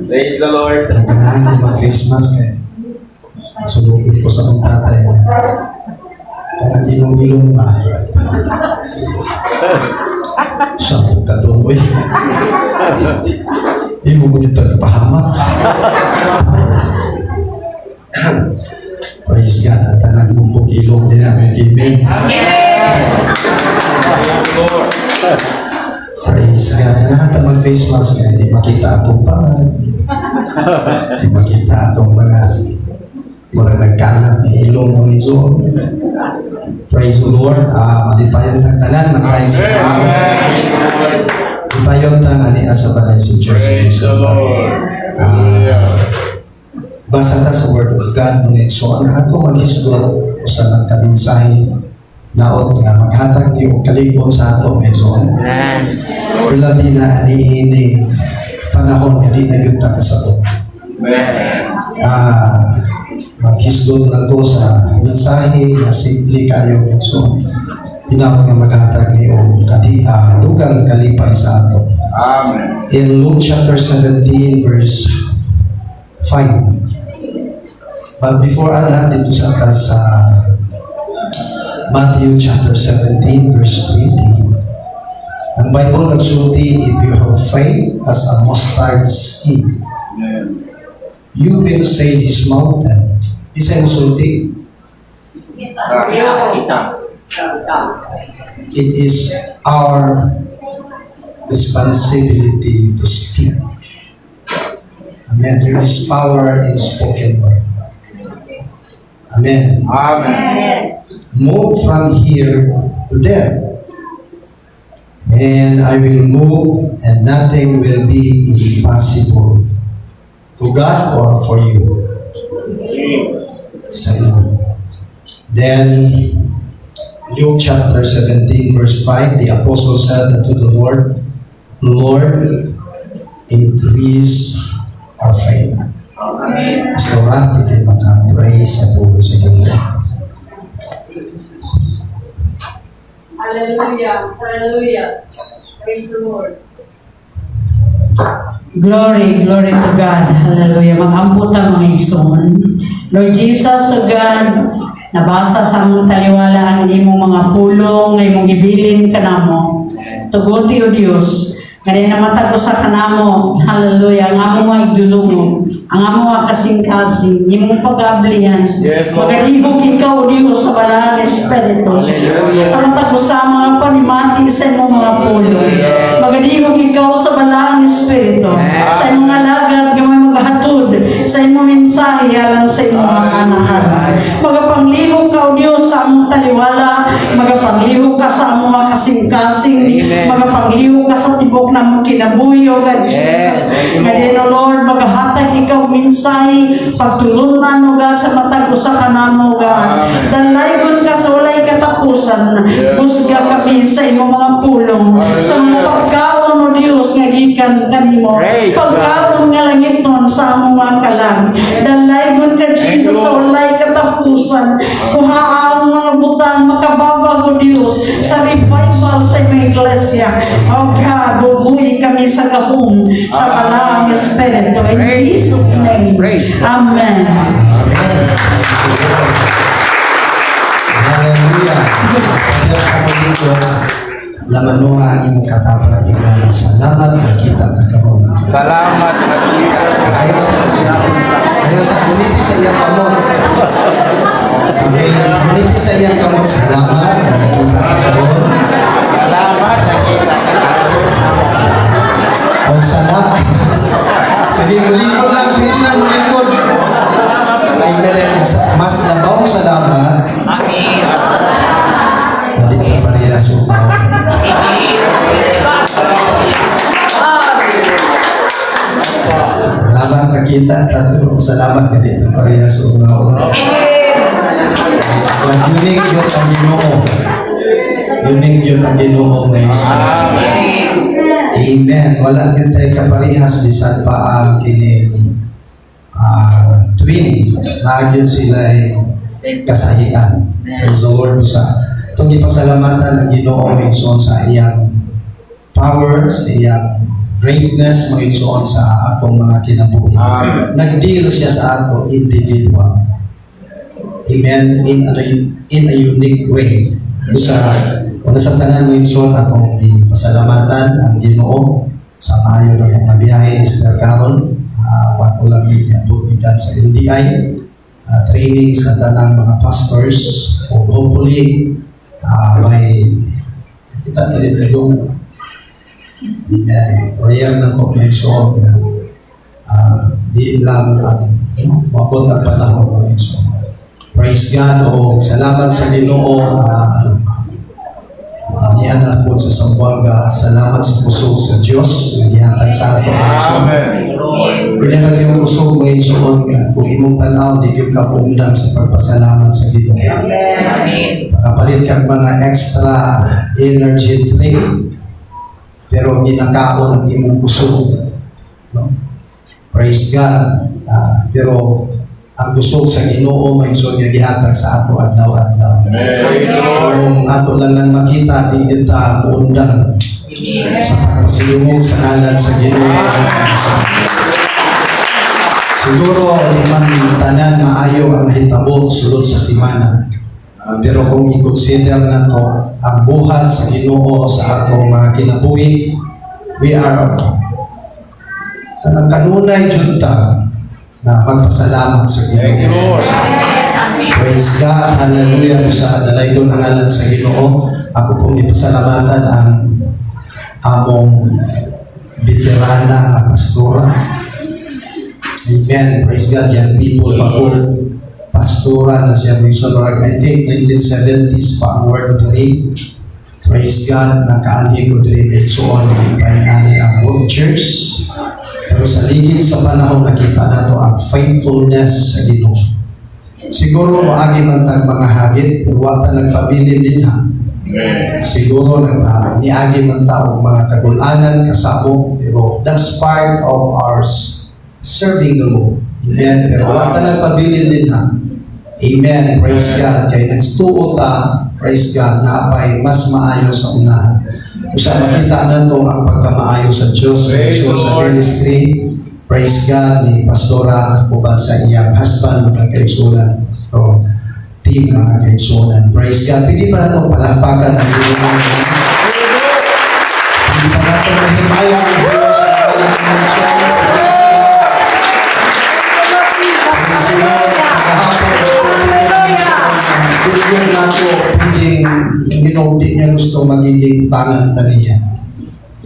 Praise the Lord. Naganahan ko mag-face mask kay sulupin ko sa akong tatay niya. Kanang ilong-ilong ba? Sa kadong, uy. Imo mo kita pahamak. Praise God. At tanan mong ilong din namin. Amen. Praise the Lord. Praise God. Lahat ang mag-face mask nga, hindi makita atong pangag. Hindi makita atong mga murag nagkalat na ilong, mga igsoon. Praise the Lord. Malipayon tang tanan, magtayo sa Amen. Malipayon tang ani sa balay si Diyos. Praise the Lord. Hallelujah. Basa ta sa Word of God, mga igsoon, ato maghisgot usa lang ka mensahe naot nga maghatag ni og kalig-on sa ato, mga igsoon. Ilabi na niini panahon nga di na gyud ta kasabot. Amen. Maghisgot lang ko sa mensahe nga simple kayo, mga igsoon. Hinaot nga maghatag ni og kadi dugang kalipay sa ato. Amen. In Luke chapter 17 verse 5. But before ana, dito sa ta sa Matthew chapter 17 verse 20. Ang Bible nagsulti, "If you have faith as a mustard seed, Amen. You will say this mountain." Isa yung sulti. Kita. It is our responsibility to speak. Amen. There is power in spoken word. Amen. Amen. "Move from here to there. And I will move, and nothing will be impossible to God or for you." Sa iyo. Then, Luke chapter 17, verse 5, the apostle said unto the Lord, "Lord, increase our faith." Pastora, pwede maka-pray sa pulong sa Ginoo. Hallelujah. Hallelujah. Praise the Lord. Glory, glory to God. Hallelujah. Mag-ampo ta, mga igsoon. Lord Jesus, O God, nabasa sa among taliwala ang imong mga pulong nga imong gibilin kanamo. Tuguti, O Dios, nga di namatag usa kanamo, hallelujah, ang among mga igdulungo, ang among mga kasing-kasing, imong pag-ablihan. Yes, Lord. Magalihok ikaw, O Dios, sa Balaang Espiritu. Hallelujah. Sa matag usa mga panimati sa imong mga pulong. Magalihok ikaw sa Balaang Espiritu. Sa imong alagad nga may maghatod sa imong mensahe alang sa imong mga anakan. Magapanglihok ka, O Dios, sa among taliwala, magapanglihok ka sa among mga kasing-kasing, magapanglihok ka sa tibok namong kinabuhi, O God Jesus. Nga O Lord, magahatag ikaw mensahe, pagtulunan, O God, sa matag usa ka namo, God. Amen. Dalaygon ka sa walay katapusan. Busga kami sa imong mga pulong, sa mga pagkaon, O Dios, nga gikan kanimo. Praise God. Pagkaon nga langitnon sa among mga kalag. Dalaygon ka, Jesus, sa walay katapusan. Kuha ang mga butang makababag, O Dios, sa revival sa imong iglesia. O God, bubuhi kami sa gahom sa Balaang Espiritu. In Praise Jesus' God. name. Praise God. Amen. Amen. Hallelujah. Kaya ako dito, lamanuha ang imong katapat ikaw. "Salamat, nakita na kamo." Salamat, nakita. Ayaw sa gumiti sa iyang kamot. Okay, gumiti sa iyang kamot. "Salamat na nakita na kamo." Salamat, nakita ka. O salamat. Sige, ulikod lang. Pwede lang ulikod. Ay, dali. Mas labaw salamat. Amen. Balik na parehas umaw. Salamat nakita. Tatlo. Salamat ka dito parehas umaw. Praise God. Unique yun ang Ginoo. Unique yun ang Ginoo ngayon. Amen. Amen. Wala yun tayo kaparehas bisan pa ang kining twin. Naagyon sila ay kasahian. Praise the Lord sa itong gipasalamatan ang Ginoo minson sa iyang power, sa iyang greatness, mga igsoon, sa atong mga kinabuhi. Amen. Nag-deal siya sa ato individual. Amen. In a unique way. Sa una sa tanan, mga igsoon, akong gipasalamatan ang Ginoo sa maayo ng mga biyahe ni Sister Carol. Wa ko lang niya gikan sa LDI training sa tanang mga pastors o hopefully may kita na rin yung. Amen. Prayer na ko, mga igsoon, di lang maabot ang panahon, mga igsoon. Praise God o salamat sa Ginoo, niya na po sa Zamboanga. Salamat sa kusog sa Dios nga gihatag sa ato, mga igsoon. Amen. Kaya yung kusog, mga igsoon, nga kung imong tanaw, di gyud ka puungdan sa pagpasalamat sa Ginoo. Makapalit kag mga extra energy drink, pero ginakaon ang imong kusog. No? Praise God. Pero ang kusog sa Ginoo, mga igsoon, nga gihatag sa ato adlaw-adlaw. Kung ato lang nang makita, di kita muundang sa pagpasilungog sa ngalan sa Ginoo. Siguro di man tanan maayo ang nahitabo sulod sa simana. Pero kung i-consider nato ang buhat sa Ginoo sa atong mga kinabuhi, we are kanang kanunay jud ta na magpasalamat sa Thank you, Ginoo. Lord. Praise God, hallelujah, sa dalaygon ang ngalan sa Ginoo. Ako pong ipasalamatan ang among veterana nga pastora. Amen. Praise God. Young people pa ko. Pastora na siya. May sonora. I think 1970s pa ang work diri. Praise God. Nakaanhi ko diri may suon. Paingani ang work church. Pero sa ligid sa panahon, nakita nato ang faithfulness sa Ginoo. Siguro maagi man tag mga hagit, pero wa ta nagpabilin din ha. Siguro nag niagi man ta og mga kagulanan, kasabo, pero that's part of our serving the Lord. Amen. Pero wa ta nagpabilin din ha. Amen. Praise God. Kay nagtuo ta, praise God, na apay mas maayo sa unahan. Usa makita nato ang pagkamaayo sa Diyos, Praise sa the Lord. ministry. Praise God ni Pastora uban sa iyang husband, mga kaigsuonan. So, team, mga kaigsuonan. Praise God. Pwede pa nato palakpakan ang Ginoo. Pwede pa nato mahimaya ang Diyos sa mga kaigsuonan. Praise God. Praise the Lord. Kahapon, yung nato, pwedeng yung Ginoo di niya gusto magiging tangan ta niya.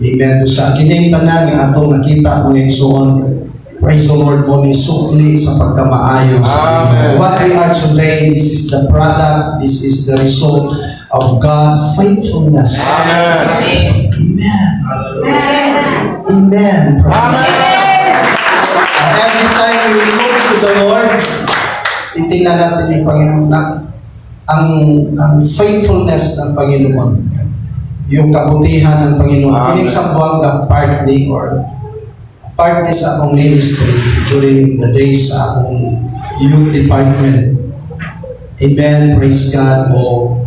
Amen. Sa kining tanan nga atong nakita, mga igsoon, praise the Lord mo ni sukli sa pagkamaayo sa Ginoo. Amen. What we are today, this is the product, this is the result of God's faithfulness. Amen. Amen. Amen. Praise God. Every time we look to the Lord, titingnan natin yung Panginoon na ang faithfulness ng Panginoon. Yung kabutihan ng Panginoon. Amen. Kining Zamboanga, part ni or part ni sa akong ministry during the days sa akong youth department. Amen. Praise God. O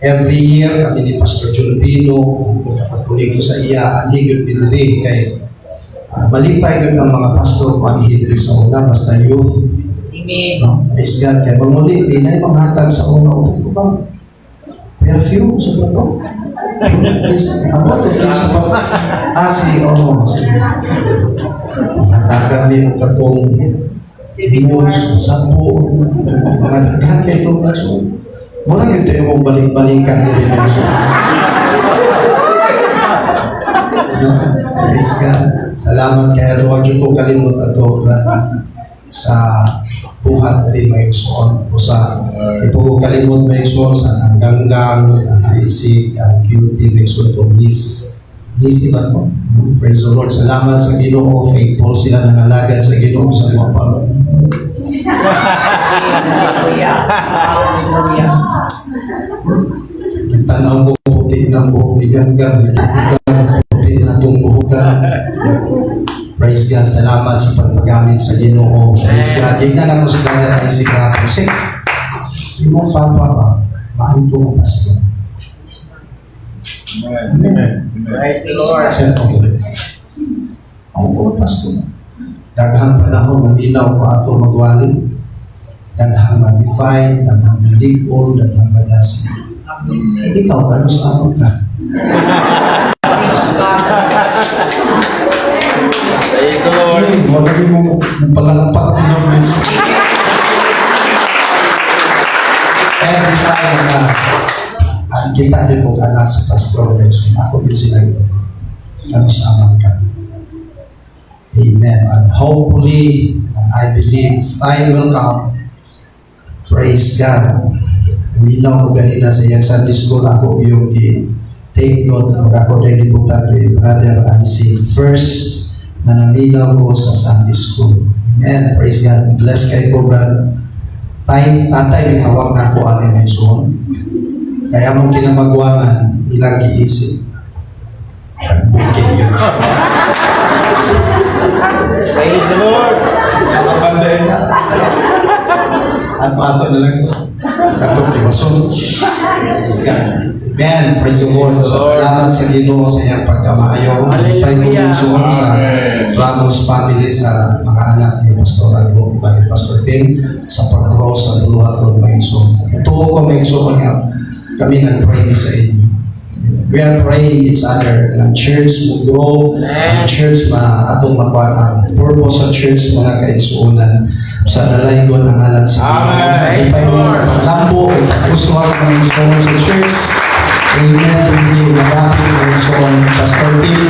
every year kami ni Pastor Julvino, ang pagkakatuloy ko sa iya, ang higit binili kay malipay gyud ang mga pastor kung ang diri sa una, basta youth. Amen. No? Praise God. Kay manguli, di na yung manghatag sa una. O ito bang perfume sa ba to? Please, abot ito sa ba? Ah, si, oo, si. Hatagan ni og katong moods, sampo, mga daghan kay itong so, mura gyud ito yung balik-balikan diri so. No? Praise God. Salamat kay wa jud ko kalimot ato, Brad, sa buhat diri, mga igsoon, o sa ipo ko kalimot, mga igsoon, sa ang Ganggang, ang IC, ang QT, mga igsoon ko Miss Nisi ba to? Praise the Lord. Salamat sa Ginoo, faithful sila nangalagad sa Ginoo sa mga paro. Hallelujah. Hallelujah. Nagtanaw ko, puti ng buhok ni Ganggang, nagtutugan, puti na itong buhukan. Praise God. Salamat sa pagpagamit sa Ginoo. Praise God. Tignan ako sa kanya ay si Grapo. Kasi, imong papa ba, maito mo pastor. Amen. Praise the Lord. Sir, okay. Ako ko pastor. Daghang panahon maminaw ko ato magwali. Daghang ma-define, daghang malig-on, daghang madasi. Ikaw, kanus-a man ka? Praise God. Praise the Lord. Ay, wala mo palakpak mo. Every time na ang kita din ko anak sa pastor Nelson, ako din sila kanus-a man ka. Amen. And hopefully, and I believe time will come. Praise God. Minaw ko ganina sa iyang Sunday school, ako yung take note mag ako dahil ibutang kay Brother Isaac. First, na naminaw ko sa Sunday school. Amen. Praise God. Bless kay ko, brother. Tay, tatay, yung tawag na ko ani na isuon. Kaya mong kinamagwangan, ilang giisip. Bukid yun. Praise the Lord. Nakabanday na. At ato na lang. Katong tiwason. Praise God. Amen. Praise the Lord. Sa salamat sa Ginoo sa iyang pagkamaayo. Lipay ko din suon sa Ramos family, sa mga anak ni Pastor Albo, ni Pastor Tim, sa pag-grow sa buluhaton, mga igsoon. Tuo ko, mga igsoon, nga kami nag-pray ni sa inyo. Amen. We are praying each other. Ang church will grow, ang church ma atong makuha ang purpose sa church, mga kaigsuonan, sa dalaygon ang ngalan sa Ginoo. Amen. Lipay mi sa paglambo ug pag-uswag, mga igsoon, sa church. Amen. Hindi malapit, mga igsoon. Pastor Tim,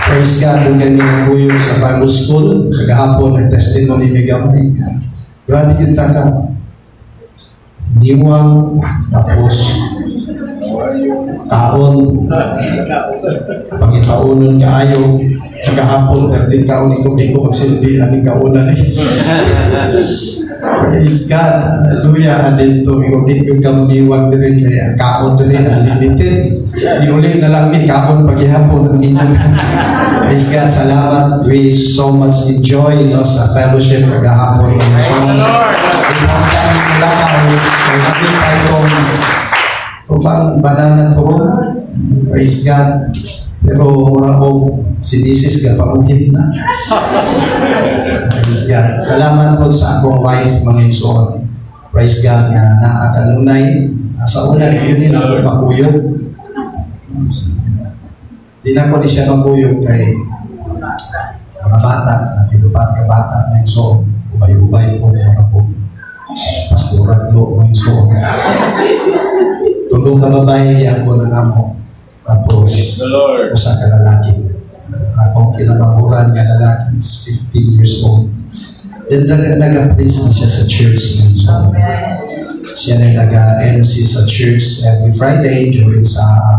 praise God, dugay mi nagkuyog sa Bible School. Kagahapon, nag-testimony mi gamay. Grabe kita ka. Niwang, tapos kaon, pangitaunon kaayo. Kagahapon, perting kaon, ikaw di ko magsilbi aning kaunan eh. Praise God. Hallelujah. Dito, ikaw di yung kamuniwang diri kaya kaon diri unlimited. Niulit na lang mi kaon paghihapon ang inyong. Praise God. Salamat. We so much enjoy, no, sa fellowship kagahapon. So, ipakita nila kung nakita itong upang banana turon. Praise God. Pero mura og si Mrs. gapanguhit na. Praise God. Salamat po sa akong wife, mga igsoon. Praise God nga naa kanunay. Sa una, yun din ako makuyog. Di na ko ni siya makuyog kay mga bata, nakilupat ka bata na igsoon. Ubay-ubay po mga po. Pastoran lo, mga igsoon. Tulo ka babae ako na namo. Tapos, Praise the Lord. Usa ka lalaki. Akong kinamahuran nga lalaki is 15 years old. Then naga-preach na siya sa church. So, siya na naga-MC sa church every Friday during sa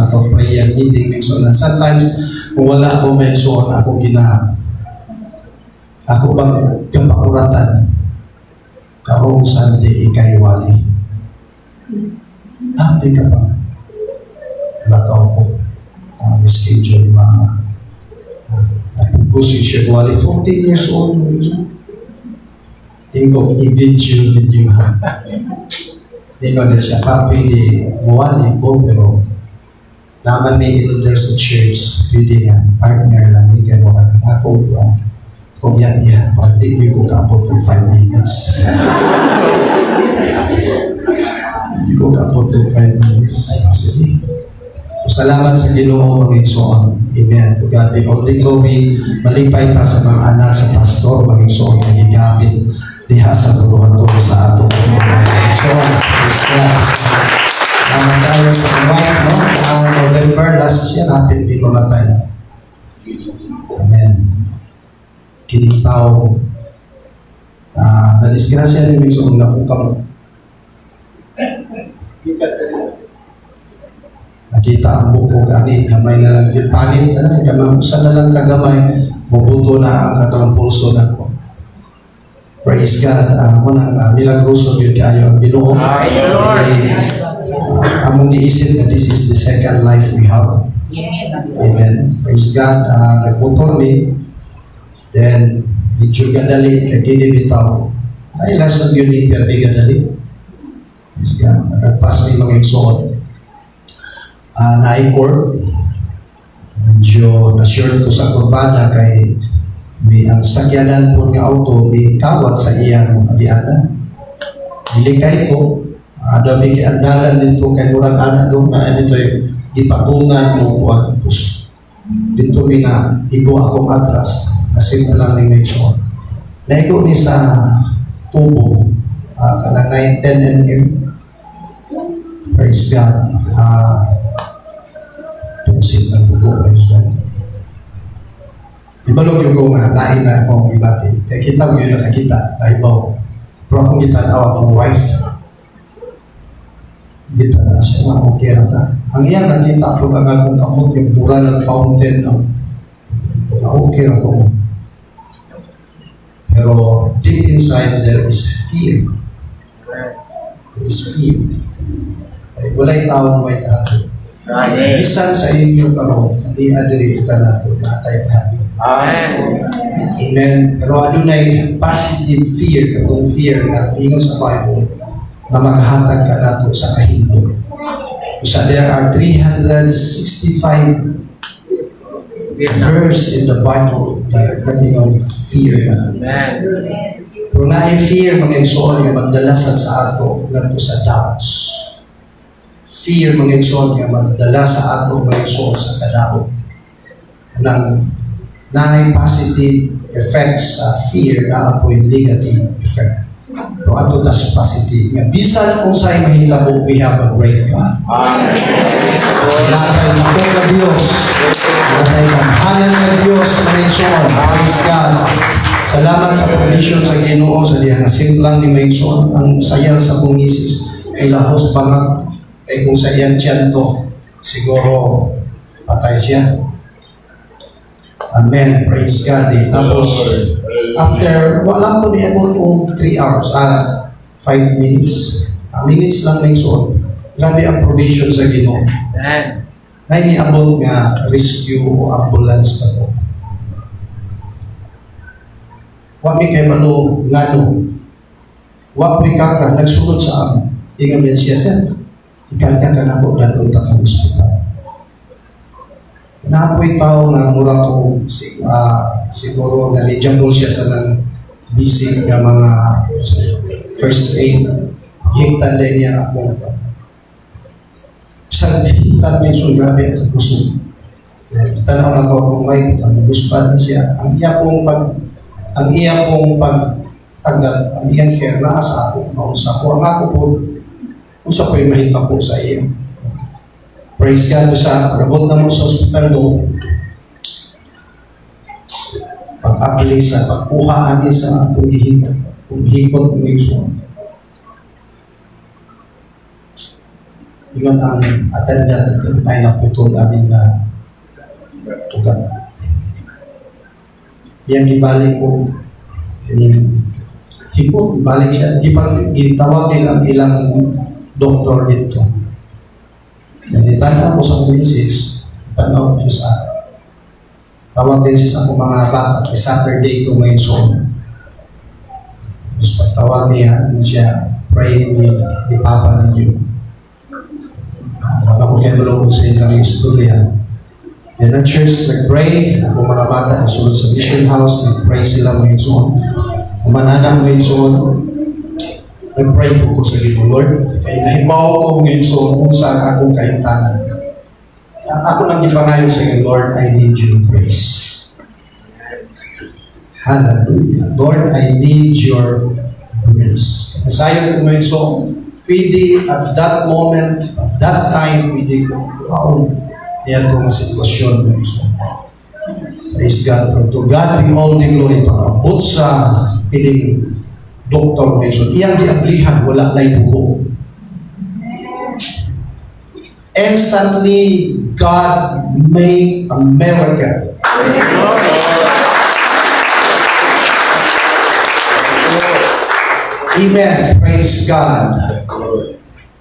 atong prayer meeting. So, and sometimes kung wala ako mention, ako gina ako bang gapakuratan karong Sunday ikay wali. Ah, di ka pa. Lakaw ko. Schedule ni mama. Natugos yung siya wali. 14 years old. Ingo, i-video ninyo ha. Ingo na siya, pa, pwede mawali ko, pero naman may elder sa church, pwede nga, partner lang, hindi kayo mura ako, kung yan iya, di niyo ko kaabot ng 5 minutes. Hindi ko kaabot ng 5 minutes. Ay, sige. Salamat sa Ginoo, mga igsoon. Amen. To God be all the glory. Malipay ta sa mga anak sa pastor, mga igsoon, nga gigamit diha sa buluhaton sa ato. Mga igsoon, praise God. Salamat tayo sa mga wife, no? November last year, hapit di mamatay. Amen. Kining tao, na-disgrasya ni mga igsoon na mo. Nakita ang buko gani, gamay na lang yung panit na lang, gamay, usa na lang kagamay, mubuto na ang katong pulso nako. Praise God. Mo na, milagroso yun kayo ang Ginoo. Amen, Lord. Among giisip na this is the second life we have. Amen. Praise God. Nagmotor mi. Then, medyo gadali, kagini bitaw. Ay, lesson yun ni Perdi gadali. Praise God. Nagpas mi mga igsoon. Naikor. Medyo na-short ko sa kurbada kay may ang sakyanan po nga auto may kawat sa iyang agianan. Gilikay ko, dami kay ang dalan dito kay murag ana do na dito gipatungan mo kuan. Tapos dito mi na igo akong atras na lang ni medyo. Naigo ni sa tubo, kanang 9, 10 mm. Praise God. Tungsit ang dugo. Praise God. Ibalog yung ko nga, lain na akong ibati. Kaya kita mo yun nakakita, naibaw. Pero akong gitanaw akong wife. Kita na siya nga, okay ra ka. Ang iyang nakita ko ang akong kamot, yung mura ng fountain, no? Nga okay ra ko nga. Pero deep inside there is fear. There is fear. Ay, walay taong may kahadlok. Amen. Bisan sa inyo karon, kani diri kanato, natay kahadlok. Amen. Amen. Pero adunay positive fear, katong fear nga ingon sa Bible na maghatag ka nato sa kahindot. Usa, there are 365 verse in the Bible na nag-ingon fear na. Amen. Pero naay fear, mga igsoon, nga magdala sa ato ngadto sa doubts. Fear, mga igsoon, nga magdala sa ato, mga igsoon, sa kadaot. Nang naay positive effects sa fear, naa po'y negative effect. Pero ato ta sa positive nga bisan kung sa'y mahitabo, we have a great God. Amen. Natay dako nga Dios. Natay gamhanan nga Dios, mga igsoon. Praise God. Salamat sa provision sa Ginoo sa diha nga simplang ni mga igsoon. Ang sayang sa akong misis ay lahos bangag kay kung sa iyang tiyan to, siguro patay siya. Amen. Praise God. Eh. Tapos, after, wala ko niabot og 3 hours, 5 minutes. Minutes lang may igsoon. Grabe ang provision sa Ginoo. Amen. Na niabot nga rescue o ambulance pa to. Wa mi kay malo ngano. Wa po'y kaka nagsulod sa amo. Ingon din siya, "Sir, ikalka ka nako, dadon ta ka ospital." Naapoy tao nga mura ko si, siguro knowledgeable siya sa nang basic nga mga first aid. Hingtan din niya ako. Sa hingtan medyo grabe ang kakusog. Eh, tanaw na ko akong wife, ang guspan na siya. Ang iya pong pagtanggap, ang iyang care naa sa ako, maunsa ko. Ang ako po, unsa ko yung mahitabo sa iya. Praise God sa pag-abot na mo sa ospital do, pag-apply sa pagkuha ani sa atong gihikot, kung hikot ng igsoon. Ingon ang attendant ito, ay naputol amin nga ugat. Iyang gibalik ko, kining hikot, gibalik siya, gitawag nila ang ilang doktor dito. Yan, itanaw ko sa akong misis, tanaw ko siya sa, tawag din siya sa akong mga bata, kay Saturday ito ngayon, so, tapos pagtawag niya, ano siya, pray ni Papa ninyo. Wala ko kayo malungkot sa ilang istorya. Then ang church, nag-pray, ako mga bata, nasunod sa mission house, nag-pray sila mga igsoon. Umanana mga igsoon, nag-pray po ko sa Ginoo, Lord, kay nahibaw ko mga igsoon kung saan akong kahimtangan. Ako lang gipangayo sa inyo, Lord, I need your grace. Hallelujah. Lord, I need your grace. Nasayon ko ngayon, so, pwede at that moment, at that time, pwede ko, wow, niya itong sitwasyon ngayon. So, praise God. Pero to God be all the glory. Pag-abot sa piling doktor ngayon, so, iyang giablihan, wala na'y bugo. Instantly, God made a miracle. Amen. Praise God.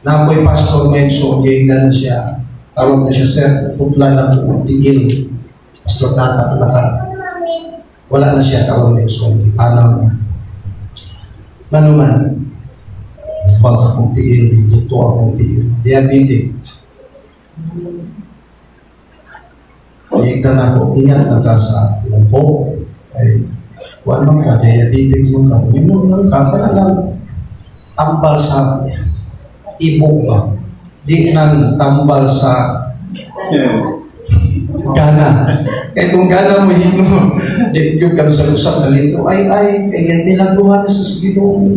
Napoy pastor ngayon, so na siya. Tawag na siya, "Sir, putla na po, tiil." Pastor Tata, Lakan. Wala na siya karon ngayon, so panaw na. Manuman, bag akong tiil, buto akong tiil. Diabetic. Giingnan ako, ingat na ka sa lungkok. Ay, kuan man ka, diabetic man ka, uminom lang ka, kana lang tambal sa ibog ba? Di nang tambal sa gana. Kaya kung gana mo hino, di yung kami sa usap na lito, ay, ay, kaya milagruhan na sa Ginoo.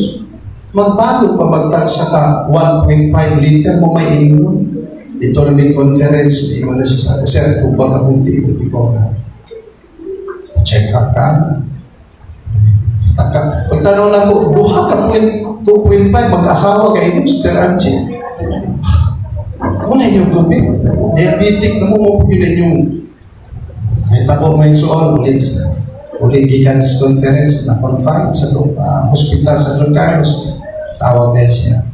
Magbago pa magtagsa ka 1.5 liter mo may inom. Dito na may conference, ingon na siya sa ako, "Sir, tubag akong tiil, ikaw na. Check up ka na." Taka. Pagtanong na ko, duha ka point 2.5, mag-asawa ka inom, Sister Angie. Wala yung tubig. Diabetic na mo mo yun yung ay tabo may suol uli sa uli gikan sa conference na confined sa hospital sa Don Carlos. Tawag na siya.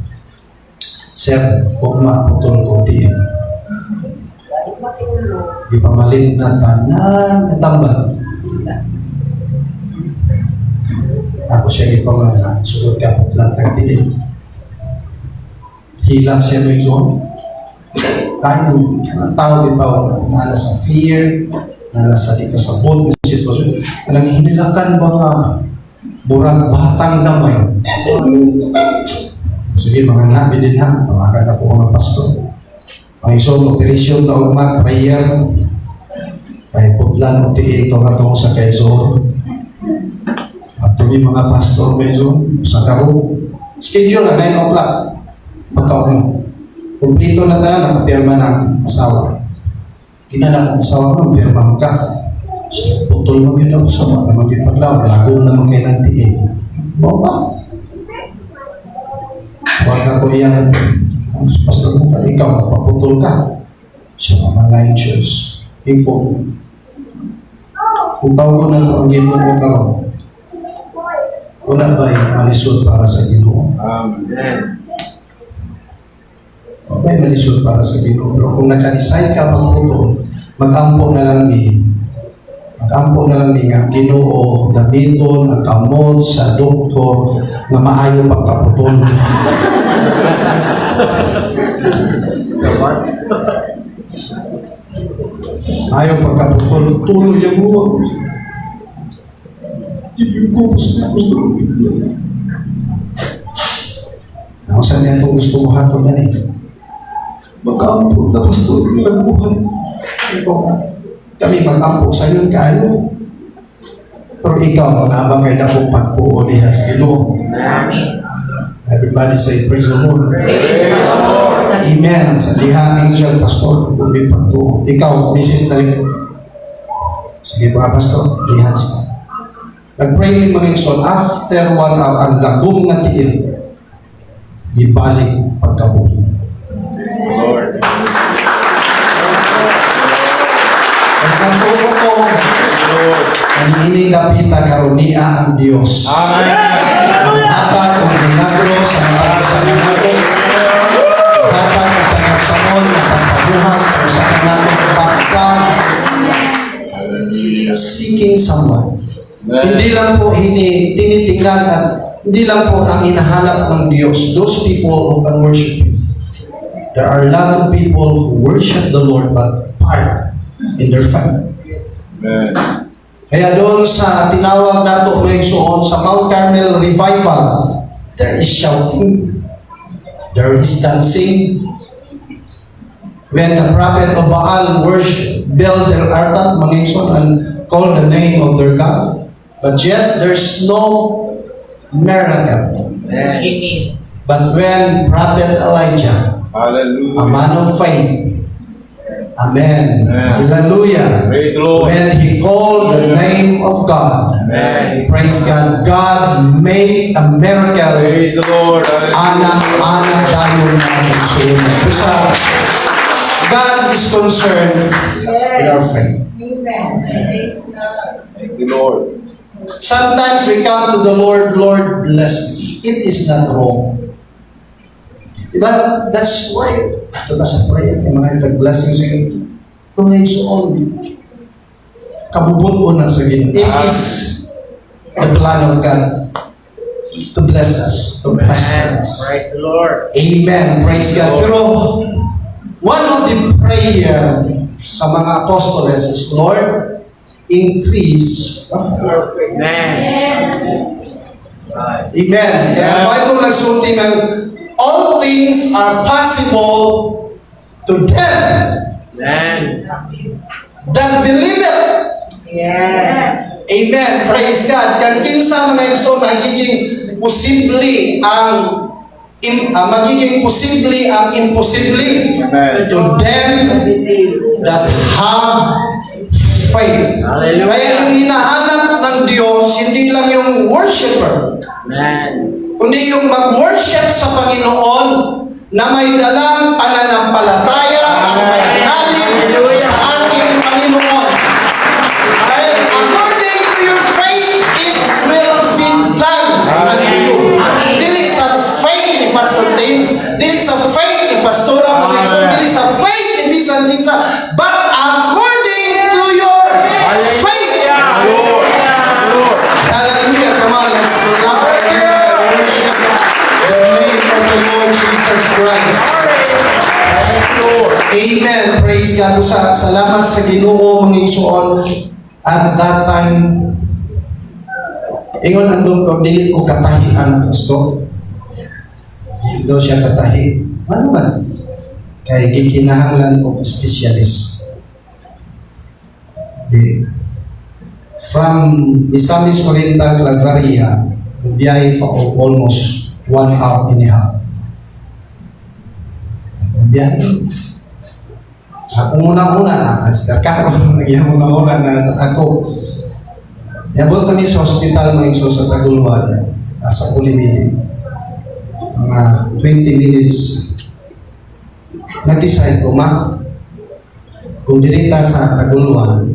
"Sir, huwag maputol ko tiyan." Gipamalit na tanan natambal. Ako siya gipamalit na sugod ka putlan kag tiil. Hilak siya, may zone. Tayo, ang tao bitaw na nana sa fear, nana sa di kasabot ng sitwasyon. Kanang hinilakan ba nga murag batang gamay. Sige, mga nabi din ha, tawagan ako mga pastor. Mga iso, operasyon ta ugma, prayer, kay putlan og tiil to nga sa Quezon. At mi mga pastor medyo sa karo. Schedule na 9 o'clock. Pagkaon mo. Kumplito na tayo, nakapirma ng asawa. Kita na ang asawa mo, pirma mo ka. So, putol mo yun ako sa mga naman yung paglaw. Lagom naman kayo ng tiil. Mo ba? Huwag na ko iyang, ang pastor mo, ikaw, paputol ka. Siya mga choice. Ikaw, kung tawag na to ang Ginoo karon, wala ba yung malisod para sa Ginoo? Amen. Wala ba'y malisod para sa Ginoo? Pero kung naka-decide ka magputol, mag-ampo na lang ni nga Ginoo, gamiton ang kamot sa doktor nga maayo pagkaputol. Gawas. Ayaw pagkaputol, tuloy ang buwan. Di ko gusto, gusto ko. Ako sa niya itong gusto mo hatol na ni. Mag-ampo, tapos tuloy ang buhay. Ikaw nga. Kami mag-ampo sa inyo kayo. Pero ikaw, naabang kay dakong pagtuo niya sa Ginoo. Amen. Everybody say, "Praise the Lord." Praise the Lord. Amen. Sa diha angel pastor, kung may pagtuo. Ikaw, Mrs. Dali. Sige mga pastor, lihans na. Nag-pray ni mga igsoon, after one hour, ang lagom nga tiil, gibalik pagkabuhi. Lord. Ang nagtuo ko, Lord. Ang dapita karon niya ang Dios. Amen. Ang hatag og milagro sa mga sa kanato. Hatag og panagsaon na pagpabuhat sa usa ka nato pagka seeking someone. Hindi lang po hini, tinitingnan at hindi lang po ang hinahanap ng Diyos, those people who can worship Him. There are a lot of people who worship the Lord but part in their faith. Amen. Kaya doon sa tinawag nato mga igsoon sa Mount Carmel Revival, there is shouting, there is dancing. When the prophet of Baal worship, build their altar, mga igsoon, and call the name of their God. But yet, there's no miracle. Amen. But when Prophet Elijah, a Hallelujah. Man of faith, amen, Amen. Hallelujah, Praise the Lord. When he called the name of God, Amen. Praise God, God made a miracle. Praise the Lord. Hallelujah. Ana, ana dayon na ang. Bisa, God is concerned in our faith. Amen. Praise God. Thank you, Lord. Sometimes we come to the Lord, "Lord, bless me." It is not wrong. Diba? That's why, ito ta sa prayer, kay mga tag-blessings sa inyo. Kung ngayon suon, kabubut na sa Ginoo. It is the plan of God to bless us, to prosper us. Praise the Lord. Amen. Praise God. Pero, one of the prayer sa mga apostoles is, "Lord, increase our faith." Amen. Amen. Kaya ang Bible nagsulti ng all things are possible to them Amen. That believe it. Yes. Amen. Praise God. Kang kinsa, mga igsoon, magiging posible ang imposible? Amen. To them that have faith. Hallelujah. Kaya yung hinahanap ng Diyos, hindi lang yung worshiper, Amen. Kundi yung mag-worship sa Panginoon na may dalang pananampalataya at pananalig sa ating Panginoon. Dahil according to your faith, it will be done unto you. Dili sa faith ni Pastor Tim, dili sa faith ni Pastora, mga igsoon, dili sa faith ni bisan kinsa, but according to your faith. Lord. Lord. Hallelujah. Come on, let's clap our hands and worship the name of the Lord Jesus Christ. Lord. Amen. Praise God. Usa, salamat sa Ginoo, mga igsoon. At that time, ingon ang doktor, dili ko katahi ang gusto. Dili daw siya katahi. Ano man? Kay gikinahanglan og specialist. Di, from Misamis Oriental, Claveria, biyahe pa og almost 1 hour and a half. Biyahe. Ako una-una, na karon nagyang una-una na sa ako. Niabot kami sa hospital, mga igsoon, sa Taguluan, sa Ulimidi. Mga 20 minutes, nag-decide ko, "Ma, kung diri ta sa Taguluan,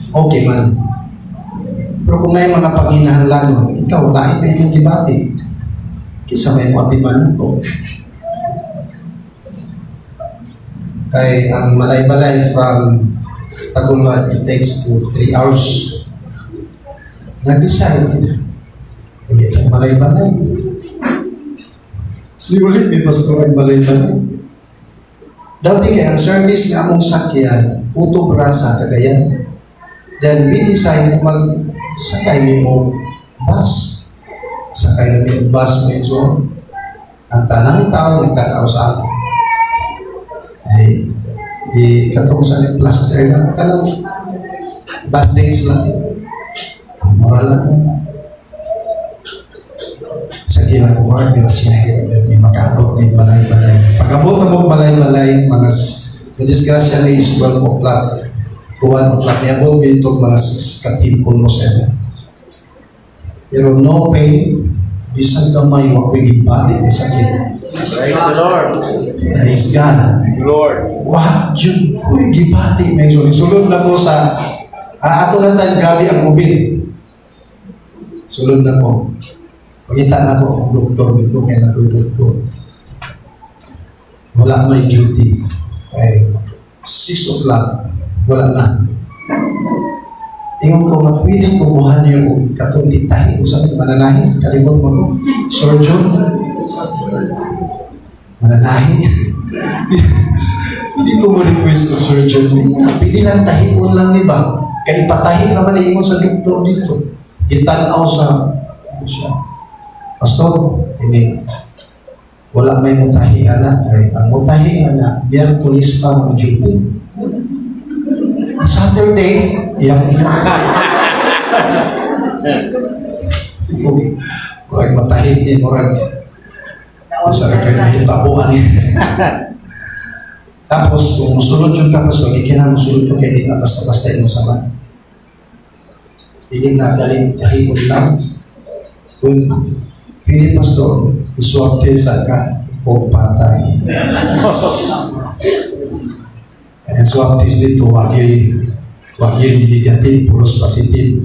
okay man. Pero kung naay mga panginahanglanon, ikaw, lain na imong gibati. Kinsa may mo atiman to?" Kay ang Malaybalay from Taguluan, it takes to 3 hours. Nag-decide, ulit ang Malaybalay. Di ulit may pastor ang Malaybalay. Dapat kay ang service nga among sakyan, utob ra sa Cagayan. Then we decide na magsakay mi mo bus. Sakay na mi og bus, mga igsoon. Ang tanang tao nagtanaw sa ako. Ay, di katong sa ni plaster na kanang bandage lang. Ang moral lang. Sa gilang ko, grasya, may makaabot ni balay-balay. Pag-abot na mo balay-balay, mga na disgrasya ni is 12 o'clock to 1 o'clock. Niabot dito mga 6 katim, almost 7. Pero no pain, bisan gamay, wa ko'y gibati ni sakit. Praise the Lord. Praise God. Thank you, Lord. Wa jud ko'y gibati. May sulod na ko sa ato na time, grabe ang COVID. Sulod na ko. Pangita na ko ang doktor dito kay na doktor. Wala may duty. Kay 6 o'clock, wala na. Ingon ko nga pwede kumuha niyo og katong titahi ko sa mananahi. Kalimot mo ko. Surgeon. Mananahi. Hindi ko mo request ko surgeon. Pwede lang tahion lang ni ba? Kay ipatahi naman ni ingon sa doktor dito. Gitanaw sa ano siya. "Pastor, ini wala may mutahi ana kay ang mutahi ana Miyerkules pa mo duty. Saturday," iyak iyak. Kung murag matahi ni murag sa kay nahitabuan ni. Tapos kung musulod yung ka, pastor, gikinahanglan musulod ko kay di na basta-basta imong sama. Dili na dali tahimon lang. Kung pili, pastor, iswab test ka, ikaw patay. Kaya swab test dito, wag yun negative, puros positive.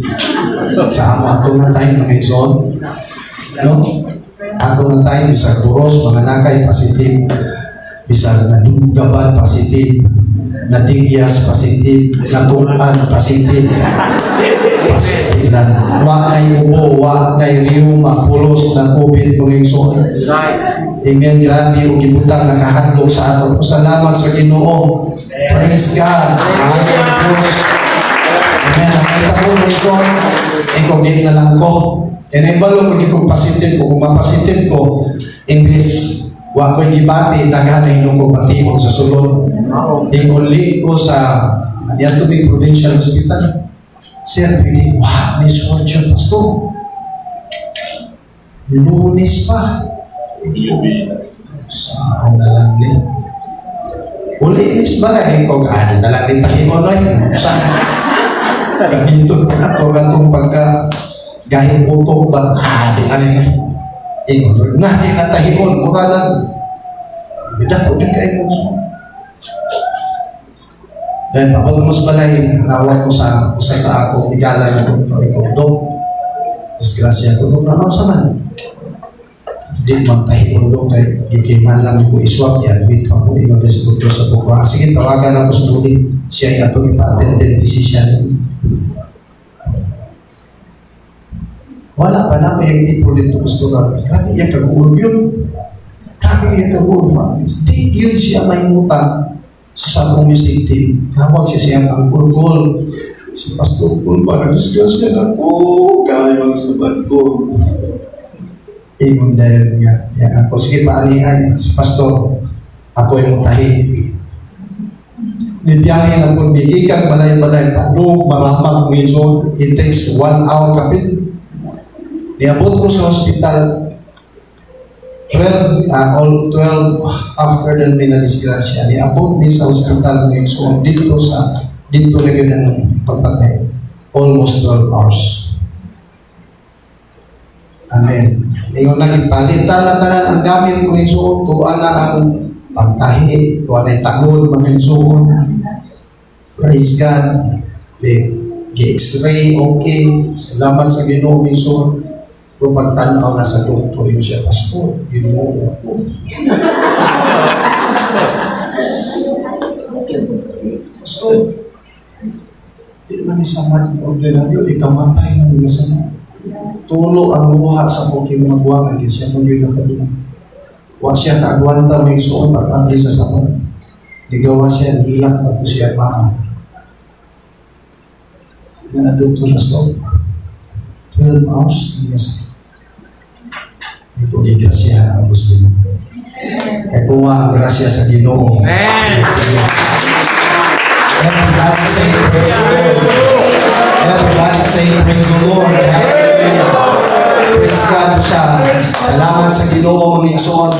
Sa amo ato na time, mga igsoon, no? Ato na time, bisag puros, mga nakay, positive. Bisag nadunggaban, positive. Nadigyas, positive. Natuan, positive. Pastilan. Wa na'y ubo, wa na'y rheuma, pulos na COVID, mga igsoon. Right. Amen. Grabe og gibutang nga kahadlok sa ato. Salamat sa Ginoo. Praise God. Maayo ang Diyos. Amen. Ang kita ko, mga igsoon, ikaw di na lang ko. Kaya naibalo ko kung positive ko. Kung mapositive ko, imbes wa ko'y gibati, daghan na hinong ko batihon sa sulod. Inguli ko sa diyan tubig Provincial Hospital. Sir, pwede, wow, may surgeon, pastor. Lunes pa. Sa na lang ni. Uli, is ba na ikaw gaani na lang ni tahimon oy. Sa ganito na to gatong pagka gahing utok ba di na ni. Ingon Lord, na di na tahimon mura lang. Dako jud kay mo. Then almost balay nawag ko sa usa sa ako higala nga doktor ko, "Dok, disgrasya ko, dok." "Ano sa man?" "Di man tahimon, dok, kay gikiman lang ko iswab, i-admit pa ko." Ingon sa doktor sa buko, "Ah, sige, tawagan ako sa duli siya ay atong ipa-attended physician." Wala pa na ko yung people dito, pastor. Grabe iya kaguol yun, grabe iya kaguol. Di yun siya mahimutang sa sabong music team. Tawag siya siyang ang kulkol. Si Pastor Paul, para disgrasya na ko, kaya ang sabad ko. Ingon dahil nga, yan ako, sige paani ay, si Pastor, ako yung mutahi. Nibiyahe na po, gigikan balay-balay, palug, maramag, ngayon, it takes one hour kapit. Niabot ko sa hospital, 12, all 12 after the may na-disgrasya, niabot mi sa hospital ngayon, so dito na yun ang pagpatay. Almost 12 hours. Amen. Ingon na, palitan na tanan ang gamit mga igsoon, tuwa na ang pagtahi, tuwa na yung tanod mga igsoon. Praise God. Di, gi-x-ray, okay. Salamat sa Ginoo, mga igsoon. Pero pagtanaw na sa doktor, yun siya, "Pastor, Ginoo ko. Pastor, di man ni samad ng ordinaryo, ikamatay na nila sa tulo ang luha sa akong magwangan kay siya mo yun nakadungog." Wa siya kaagwanta may igsoon pag abli sa samad. Gigawa siya, nihilak pa to siya mama. Nga na doktor, "Pastor, 12 hours, hindi na sakit." Ito gigrasya ang Diyos Ginoo. Kaya kuha ang grasya sa Ginoo. Amen. Everybody say praise the Lord. Everybody say praise the Lord. Hallelujah. Praise God sa salamat sa Ginoo mga igsoon.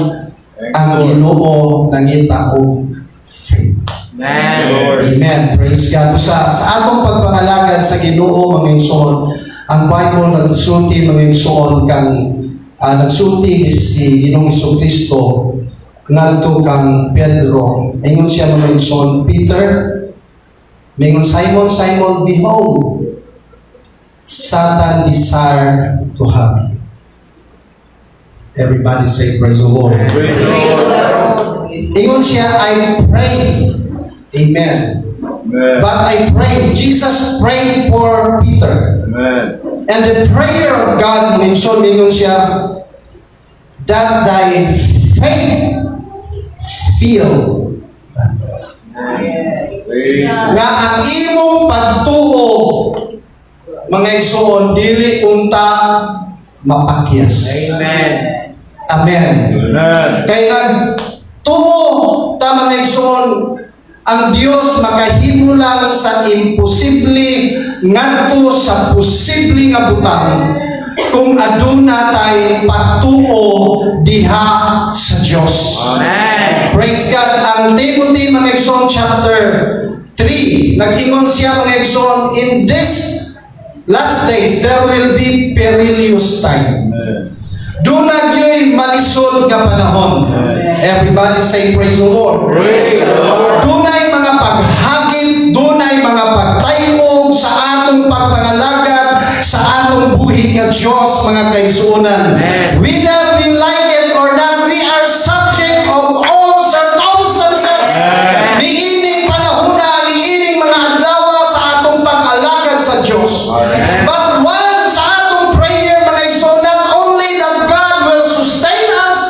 Ang Ginoo nangita og faith. Amen. Amen. Praise God. Sa atong pagpangalagad sa Ginoo mga igsoon, ang Bible nagsulti mga igsoon kang nagsulti si Ginoong Kristo ngadto kang Pedro. Ingon siya mga igsoon, "Peter," mingon, "Simon, Simon, behold, Satan desire to have you." Everybody say praise the Lord. Praise the Lord. Ingon siya, "I pray." Amen. Amen. But I pray. Jesus prayed for Peter. Amen. And the prayer of God, minsan mingon siya, "that thy faith fail." Praise Nga ang imong pagtuo, mga igsoon, dili unta mapakyas. Amen. Amen. Amen. Kay nagtuo ta mga igsoon, ang Dios makahimo lang sa imposible ngadto sa posible nga butang kung aduna tay pagtuo diha sa Dios. Amen. Praise God. Ang Timothy mga igsoon chapter 3, nag-ingon siya mga igsoon, in this last days there will be perilous time. Amen. Duna gyoy malisod nga panahon. Everybody say praise the Lord. Praise the Lord. Dunay mga paghagit, dunay mga pagtayog sa atong pagpangalagad, sa atong buhi nga Diyos, mga kaigsuonan. Amen. Whether we like it or not, we are subject of all circumstances. Amen. Niining panahona, niining mga adlaw sa atong pag-alagad sa Diyos. Amen. But one sa atong prayer, mga igsoon, not only that God will sustain us,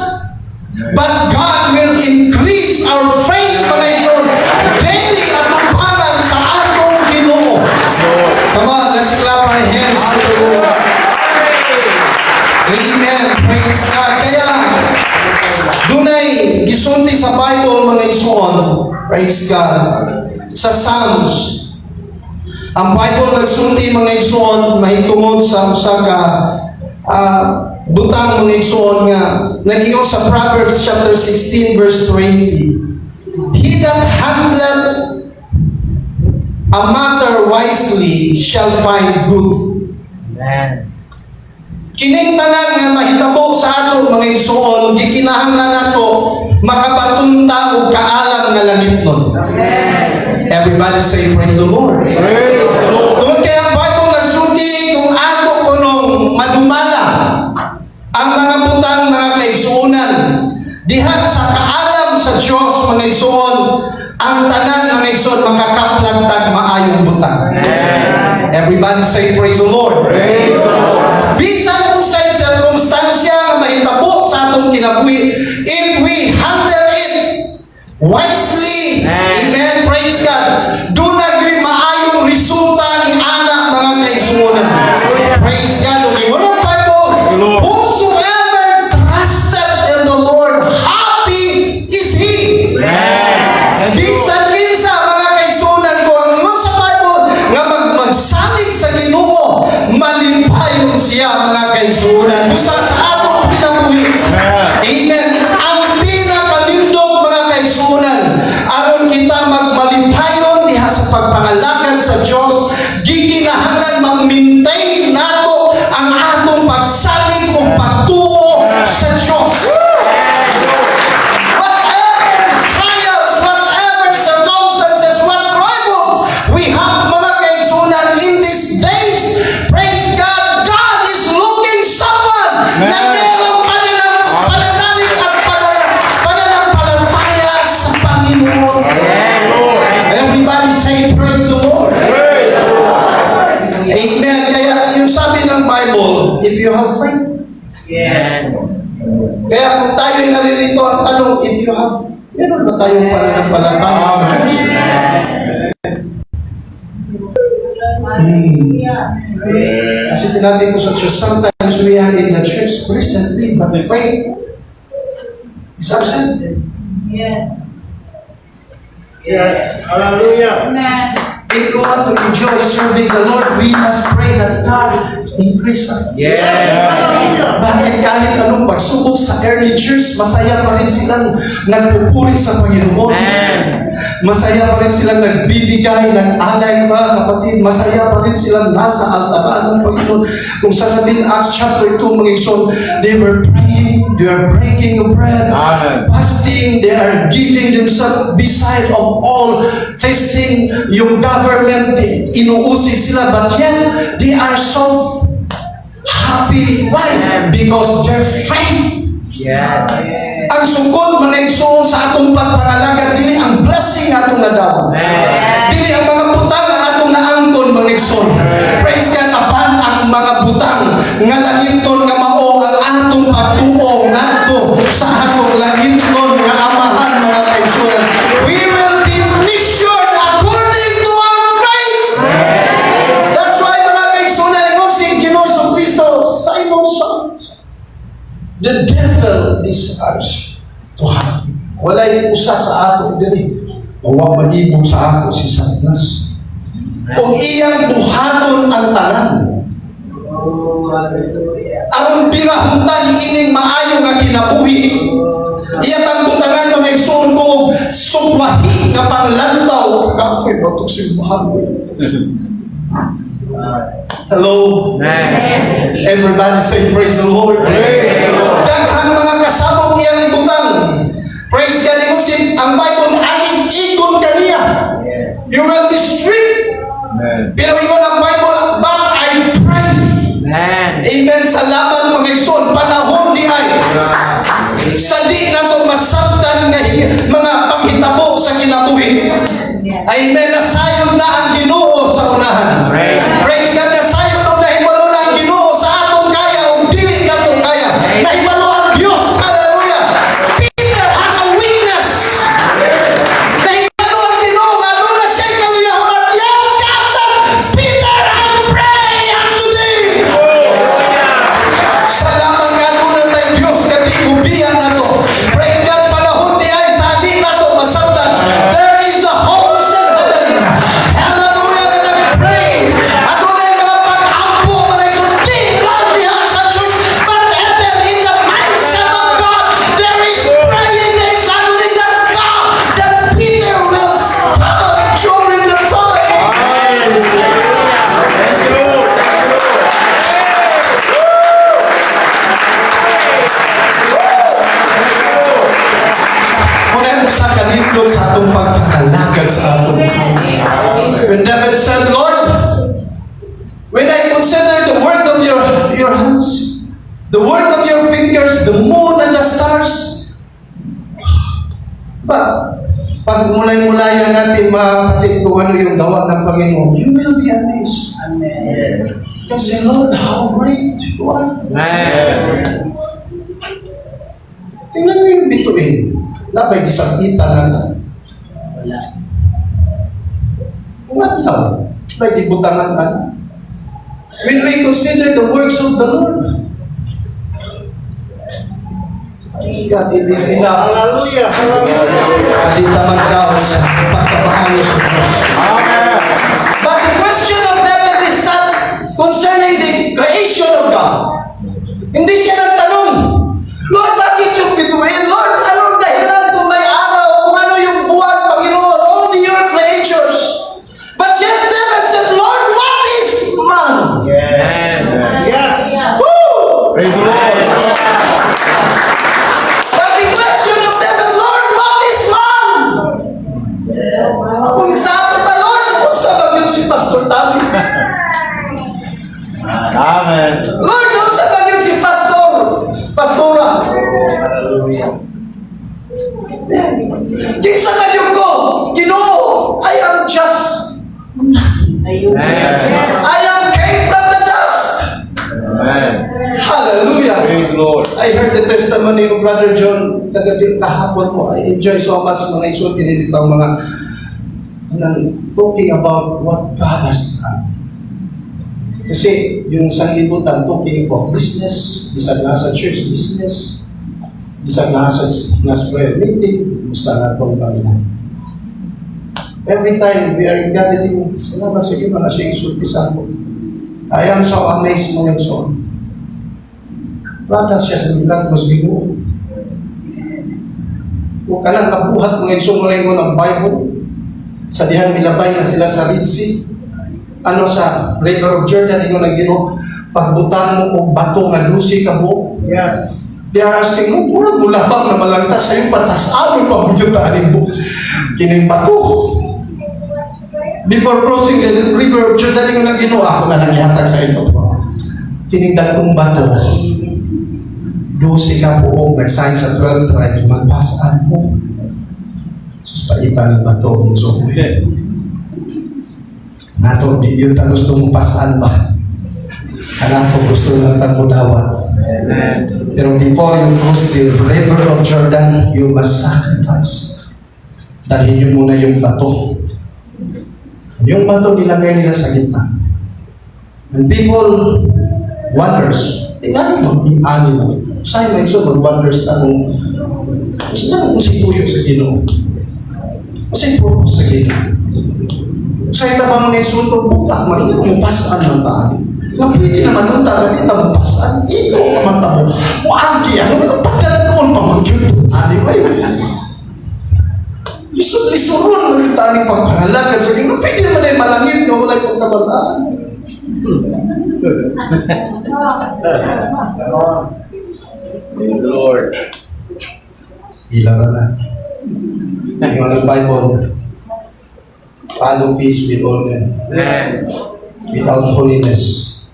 Praise God. Sa Psalms, ang Bible nagsulti, mga igsoon, mahitungod sa usa ka butang, mga igsoon, nga nag-ingon sa Proverbs chapter 16 verse 20, "He that handleth a matter wisely shall find good." Amen. Kining tanan nga mahitabo sa ato, mga igsoon, gikinahanglan nato makabaton ta og kaalam nga langitnon. Everybody say, "Praise the Lord." Praise the Lord. Tungod kay ang Bible nagsulti, kung ato kunong madumala ang mga butang, mga kaigsuonan, diha sa kaalam sa Dios, mga igsoon, ang tanan, mga igsoon, makakaplag tag maayong butang. Amen. Everybody say, "Praise the Lord." Praise the Lord. Bisan unsay sirkumstansya nga mahitabo sa atong kinabuhi, if we handle it wisely, Amen. amen, praise God, duna gyud maayong resulta ni ana, mga kaigsuonan. Praise God. Ug ingon ang Bible, Lord. "Whosoever trusted in the Lord, happy is he." Amen. Bisan kinsa, mga kaigsuonan ko, ang ingon sa Bible nga magsalig sa Ginoo, malipayon siya, mga kaigsuonan. Busa sa atong kinabuhi. Amen. Ang pinakanindot, mga kaigsuonan, aron kita magmalipayon diha sa pagpangalagad sa Dios, gikinahanglan mag-maintain nato ang atong pagsalig o pagtuo sa Dios. Whatever trials, whatever circumstances, what trouble we have, mga kaigsuonan, in these days, praise God, God is looking someone na merong pananalig at pananampalataya sa Panginoon. Everybody say, "Praise the Lord." Praise the Lord. Amen. Kaya yung sabi ng Bible, if you have faith, kaya kung tayo'y naririto, ang tanong, if you have, meron ba tayong pananampalataya sa Diyos? Kasi sinabi ko sa church, sometimes we are in the church presently, but faith is absent. Yes. Hallelujah. Amen. If you want to enjoy serving the Lord, we must pray that God increase us. Bakit kahit anong pagsubok sa early church, masaya pa rin silang nagpupuri sa Panginoon? Amen. Masaya pa rin silang nagbibigay ng alay, mga kapatid. Masaya pa rin silang nasa altaran ng Panginoon. Kung sasabihin, Acts chapter 2, mga igsoon, they were praying, they are breaking of bread, Amen. Fasting, they are giving themselves beside of all testing, yung government, inuusig sila, but yet, they are so happy. Why? Because their faith. Ang sukod, mga igsoon, sa atong pagpangalagad, dili ang blessing atong nadawat. Amen. Dili ang mga butang ang atong naangkon, mga igsoon. Praise God, apan ang mga butang nga langiton nga mao ang atong pagtuo ngadto sa atong langiton nga Amahan, mga kaigsuonan. We will be measured according to our faith. That's why, mga kaigsuonan, ingon si Ginoo Kristo, "Simon, Simon, the devil desires to have you." Walay usa sa ato diri wa maibog sa ato si Satanas. Ug iyang buhaton ang tanan aron birahuntan ining maayo nga kinabuhi. Iya tang butangan, mga igsoon ko, og sukwahi nga panglantaw. Kapoy ba itong simbahan? Hello? Amen. Everybody say, "Praise the Lord." Daghang mga kasabong iyang ibutang. Praise God. Ingon si ang Bible, alig-igon kaniya. You will be swept. Amen. Pero ingon ang Bible, "But I pray." Amen. Amen. Salamat, mga igsoon. Panahon di ay. Sa di nato masabtan nga mga panghitabo sa kinabuhi. Amen. Nasayod na ang Ginoo sa unahan. Praise. Praise God. Nasayod og nahibalo na ang Ginoo sa atong kaya o dili natong kaya. Nahibalo ang Dios. Hallelujah. Peter has a weakness. Nahibalo ang Ginoo nga aduna siya kaluyahon. Yet God said, "Peter, I pray unto thee." Salamat nga aduna tay Dios nga di mubiya nato. Praise God, panahon di ay sa di nato masabtan. There Pagmulay-mulayan natin, mga kapatid, kung ano yung gawa ng Panginoon, you will be amazed. Amen. Kasi, "Lord, how great you are." Amen. Tingnan mo yung bituin. Naa bay gisakitan na na? Wala. Kung adlaw, may gibutangan na. When we consider the works of the Lord, praise God, it is enough. Hallelujah. Hallelujah. Di ta magdaos sa pagkamaayo sa Diyos. Amen. But the question of David is not concerning the creation of God. Hindi siya nagtanong, "Lord, bakit yung bituin? Lord, anong dahilan kung may araw, kung ano yung buwan, Panginoon, all the your creatures?" But yet David said, "Lord, what is man?" Amen. Yes. Woo! Praise the Lord. But the question of David, "Lord, what is man?" Kung sa ato pa, "Lord, kung unsa ba gyud si Pastor Tommy?" Amen. "Lord, unsa ba gyud si Pastor? Pastora?" Hallelujah. Kinsa na gyud ko? Ginoo, I am just Ayun. Amen. I am came from the dust. Amen. Hallelujah. Praise the Lord. I heard the testimony of Brother John kagabi, kahapon po. I enjoy so much, mga igsoon, kini bitang mga nang talking about what God has done. Kasi yung sanlibutan, talking about business, bisag nasa church business, bisag nasa prayer meeting, musta na po ang Panginoon. Every time we are in gathering, salamat sa Ginoo na siya isulti sa ako. I am so amazed, mga igsoon. Prada siya sa milagros Ginoo. Kung kanang kabuhat, mga igsoon, mo ng Bible, sa dihang milabay na sila sa Red Sea, ano, sa River of Jordan, ingon ang Ginoo, "Pagbutang mo og bato nga 12 ka buok." They are asking, "Oh, murag mulabang na malangta sa iyong patas, ano pa mo yung taaning mo? Kining bato." Before crossing the River of Jordan, ingon ang Ginoo, "Ako na lang ihatag sa ito. Kining dagkong bato, 12 ka buok, nag-sign sa 12 tribes, magpasan mo." Sus, paitan ng bato, so, nato, di yun ta gusto mong pasan ba? Kanato gusto lang tang mudawat. Amen. Pero before you cross the River of Jordan, you must sacrifice. Dalhin niyo muna yung bato. Yung bato, nilagay nila sa gitna. And people wonders, eh, ano mo, yung animal? Saan may so mag-wonders na kung gusto na kung si tuyo sa Ginoo? Kasi purpose sa Ginoo. Sa ita pa mga insulto, bukat man, hindi mo pasan ng taan. Nga pwede naman nung tagan, ita mo pasan, ito naman tamo. Muagi, ano man, pagdala pa man yun, tani, ay. Lisod-lisuron mo yung tani pagpangalagad sa Ginoo. Pwede naman ay malangit nga walay pagkabalaan. Praise the Lord. Ila na. Ingon ang Bible, "Follow peace with all men." Amen. Without holiness,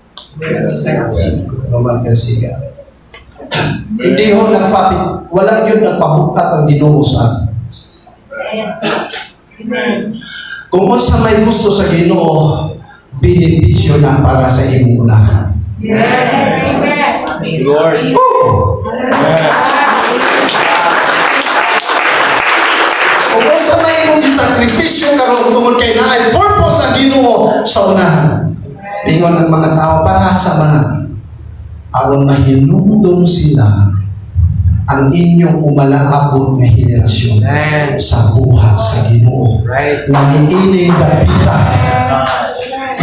no man can see God. Hindi ho nagpapi, wala yun nagpabukat ang Ginoo sa atin. Kung unsa may gusto sa Ginoo, benepisyo na para sa imong unahan. Praise the Lord. Woo! Amen. Kung unsa may imong gisakripisyo karon tungod kay naay purpose ang Ginoo sa unahan. Ingon ang mga tao, para sa mana? Aron mahinumdum sila ang inyong umalaabot nga henerasyon Amen. sa buhat sa Ginoo. Nga niining dapita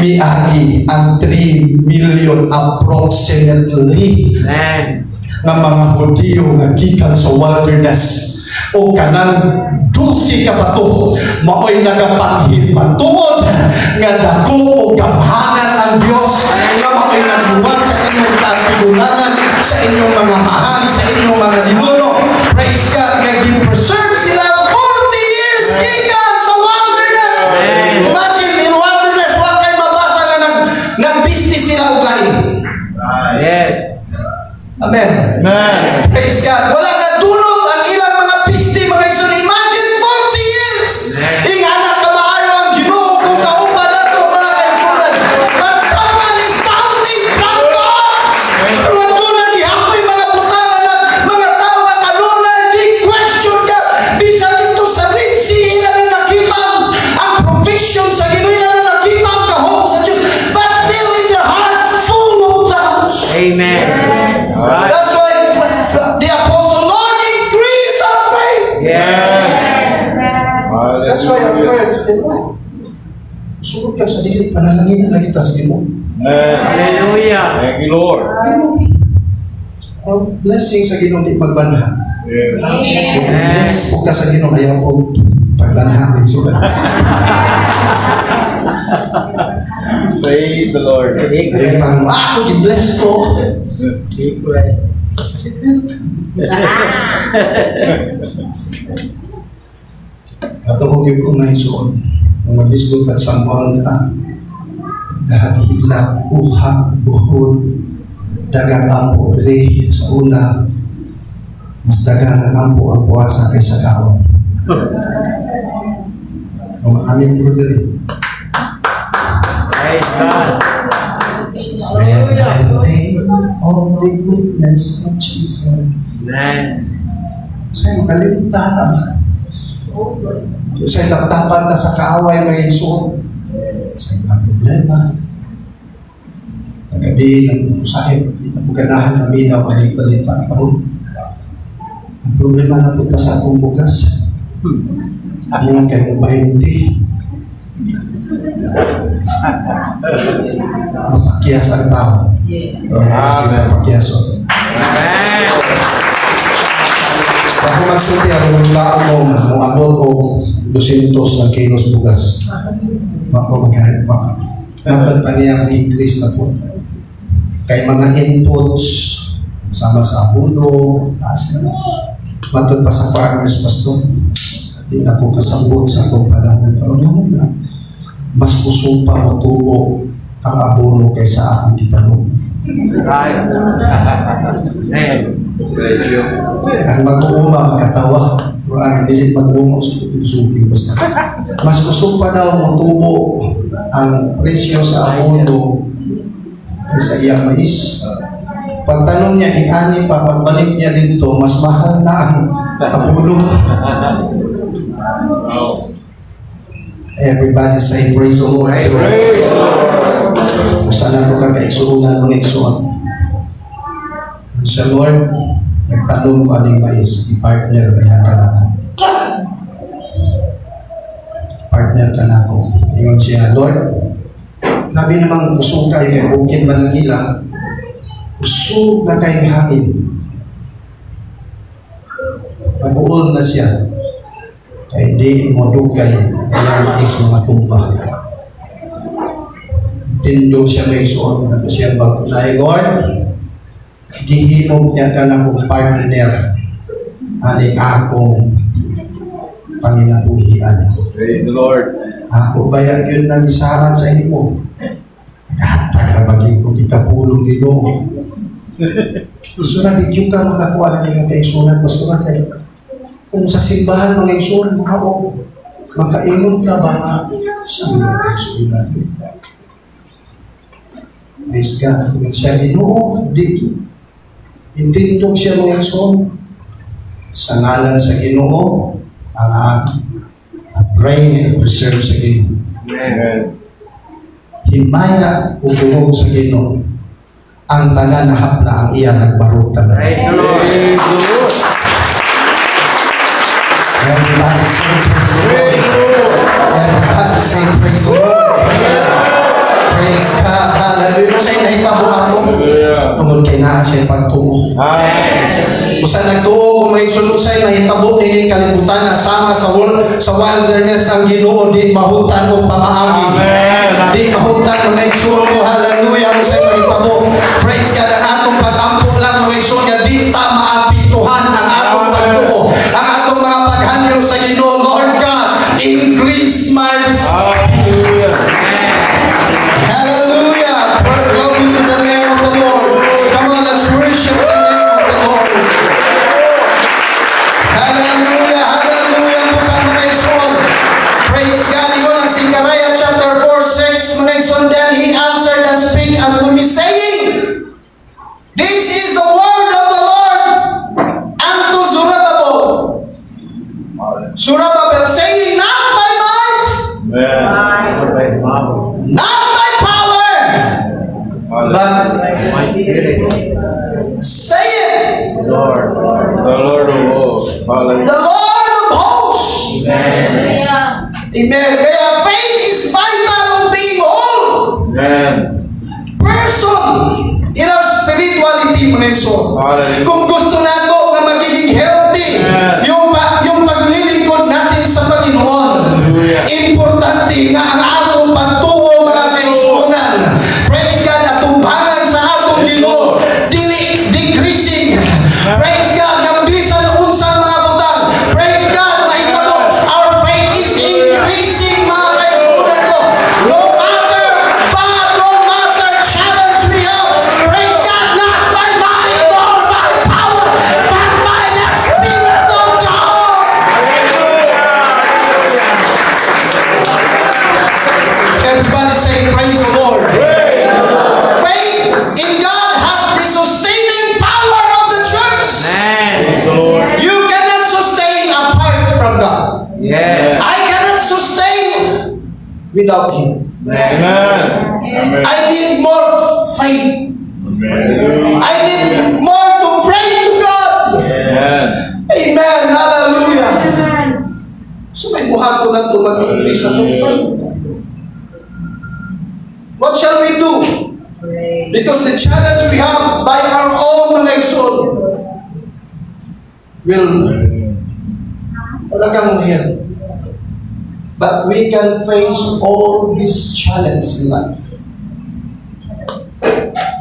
miagi ang 3 million approximately Amen. nga mga Hudiyo nga gikan sa wilderness o kanang 12 ka bato maoy nagapanghimpatuod nga dako o gamhanan ang Dios nga maoy nagluwas sa inyong katigulangan, sa inyong mga mahal, sa inyong mga ninuno. Praise God, nga gi-preserve sila 40 years gikan sa wilderness. Amen. Imagine, in wilderness, wa kay mabasa nga nag business sila og lain. Amen. Amen. Praise God. Wala nadulot ang ilang mga piste, mga igsoon. Imagine 40 years. Amen. Right. That's why the apostle, "Lord, increase our faith." That's why our prayer to the Lord. Sulod ka sa dili, panalangin na kita sa Ginoo. Amen. Hallelujah. Thank you, Lord. Ang blessing sa Ginoo di magbanha. Kung bless po ka sa Ginoo, ayaw po pagbanha may sulat. Praise the Lord. Ayaw pang, ah, gi-bless ko. Secret. Secret. Secret. Ato ko gyud ko may suon. Kung maghisgot kag Samboanga ka, gahaghilak, uha, buhod, dagang ampo diri sa una, mas dagang ang ampo ang puasa kaysa kaon. Kung amin ko diri. Praise God. And I think of the goodness of Jesus. Amen. Say, makalimutan ta ba? Say, taptapan ta sa kaaway may isuot. Sa mga problema. Kagabi, nag-usahit, di na ko ganahan na minaw ay balita karon. Ang problema na punta sa akong bugas. Yung kay mo 20. Mapakyas ang tao. Amen. Mapakyas. Amen. Ako magsulti ang tao mo nga moabot og 200 ng kilos bugas. Bako magharip baka. Matod pa niya ang increase na po. Kay mga inputs sama sa abono, taas na. Matod pa sa farmers, pastor. Di na ko kasabot sa akong panahon. Pero naman na, mas kusog pa mo tubo ang abono kaysa akong gitanom. Right. Amen. Praise you. Ang mag-uuma, magkatawa. Pero ang dili mag-uuma, usupin basta. Mas kusog pa daw mo tubo ang presyo sa abono kaysa iyang mais. Pagtanong niya, inani pa, pagbalik niya dito, mas mahal na ang abono. Everybody say, "Praise the Lord." Praise the Lord. Kung na ito ka kaigsuonan mga igsuon. Sa Lord, nagtanong ko aning mais, i-partner ba yan ka na ako? Partner ka na ako. Ingon siya, "Lord, grabe namang kusog kayo kay bukid man ang ila. Kusog na kayong hangin." Mabuol na siya. Kay di mo dugay ang mais mga tumba. Tindog siya may suon ato siya bagunay, "Lord, gihimo niya ka na kong partner ani akong panginabuhian." Praise the Lord. Ako baya yun na gisaran sa imo. Naghatag ra ba gyud ko kita pulong Ginoo. Gusto na di yung ka makakuha na nga kaigsuonan, pastor, kay kung sa simbahan mga igsuon mga o makaingon ka ba nga sa mga kaigsuonan. Praise God. Ingon siya, "Ginoo, di." Intindog siya mga igsoon. Sa ngalan sa Ginoo, ang pray and preserve sa Ginoo. Amen. Himaya ug dungog sa Ginoo. Ang tanan nahapla ang iya nagbarog tanan. Praise the Lord. Praise the Lord. Everybody say, "Praise the Lord." Everybody say, "Praise the Lord." Praise God. Hallelujah. Sa nahitabo ako. Hallelujah. Tungod kay naa siya pagtuo. Amen. Usa nagtuo kung may sulod say nahitabo nining kalibutan na sama sa world, sa wilderness ang Ginoo di mahutan og pamaagi. Amen. Di mahutan mga igsoon ko, hallelujah, mo say mahitabo. Praise God, ang atong pag-ampo lang mga igsoon nga di ta maapektuhan ang atong pagtuo. Ang atong mga paghanyo sa Ginoo, "Lord God, increase my" Hallelujah. Hallelujah. Glory to the name of the Lord. Come on, let's worship the name of the Lord. Hallelujah. Hallelujah po sa mga igsoon. Praise God. Ingon ang Zechariah chapter 4, 6, mga igsoon. "Then he answered and spake unto me, saying, 'This is the word of the Lord unto Zerubbabel. Zerubbabel, saying, Not by might, Amen. not by power, Hallelujah. but My spirit. Say it! Lord. The Lord of hosts. Hallelujah. The Lord of hosts. Amen. Amen. Kaya faith is vital of being whole Amen. person in our spirituality, mga igsoon. Hallelujah. Kung gusto nato nga magiging healthy Amen. yung paglilingkod natin sa Panginoon, Hallelujah. importante nga ang atong pagtuo, mga kaigsuonan. Praise God, atubangan sa atong Ginoo, dili decreasing. Praise God, nga bisan unsang mga butang. Praise God, mahitabo, our faith is increasing, mga kaigsuonan ko. No matter bad, no matter challenge we have, praise God, not by might nor by power, but by the Spirit of God. Everybody say, "Praise the Lord." Faith in God has the sustaining power of the church. Amen. The Lord. You cannot sustain apart from God. I cannot sustain without Him. Amen. Amen. I need more faith. Hallelujah. I need more to pray to God. Amen. Amen. Hallelujah. So may buhaton na ito mag-increase atong faith. What shall we do? Because the challenge we have by our own, mga igsoon, will talagang mahirap. But we can face all these challenges in life.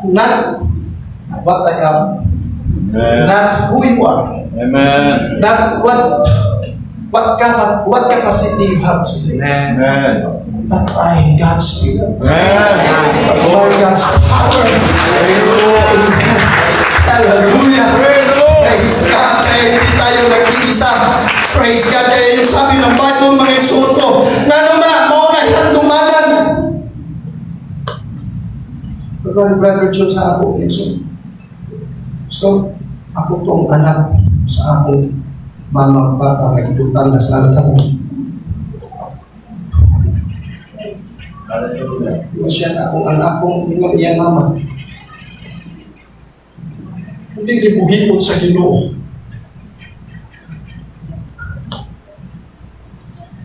Not what I am, Amen. not who you are, Amen. not what capacity you have today, Amen. Amen. but by God's Spirit, Amen. but by God's power. Praise the Lord. Amen. Hallelujah. Praise the Lord. Praise God. Kaya hindi tayo nag-iisa. Praise God. Kaya yung sabi ng Bible, mga igsoon ko, nga naman, mao na handumanan. Brother, Brother John, sa ako, igsoon. So, ako tong anak sa akong mama, papa, nga gibutang na sa altar. Hallelujah. Ingon siya na akong ang akong ingon iyang mama. Hindi gibuhion sa Ginoo.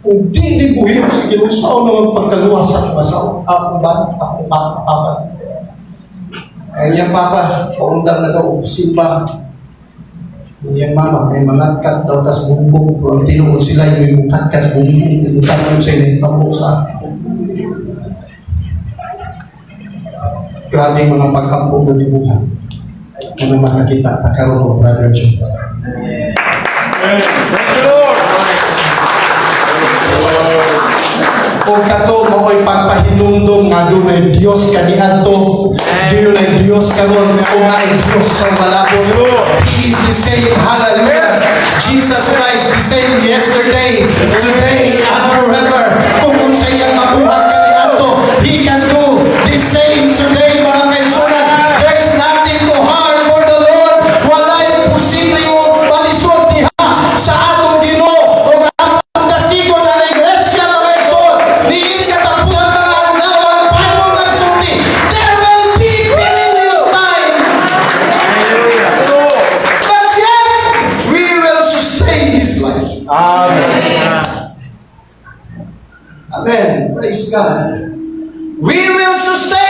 Kung di gibuhion sa Ginoo, sao naman pagkaluwas sa akong asawa, akong bata, akong papa, papa. Ay iyang papa, paundang na daw, simba. Iyang mama, kay mangatkat daw tas bumbong. Pero ang tinuod sila, yung mukatkat sa bumbong, tinutan mo sa inahitabo sa grabe mga pag-ampo nga gibuhat. Kung makakita, ta karon og Brother Joe. Amen. Thank you, Lord. O kato mao'y pagpahinumdum nga dunay Dios kaniadto, dunay Dios karon, o naay Dios sa malabot. He is the same. Hallelujah. Jesus Christ the same yesterday, today, and forever. Kung unsa iyang mabuhat kaniadto, He can do the same today, mga kaigsuonan. There's nothing too hard for the Lord. Walay posible o malisod diha sa atong Ginoo o atong dasigon ang iglesia, mga igsoon. Diin katapusan mga adlaw, ang Bible nagsulti, there will be perilous time. But yet, we will sustain this life. Amen. Amen. Praise God. We will sustain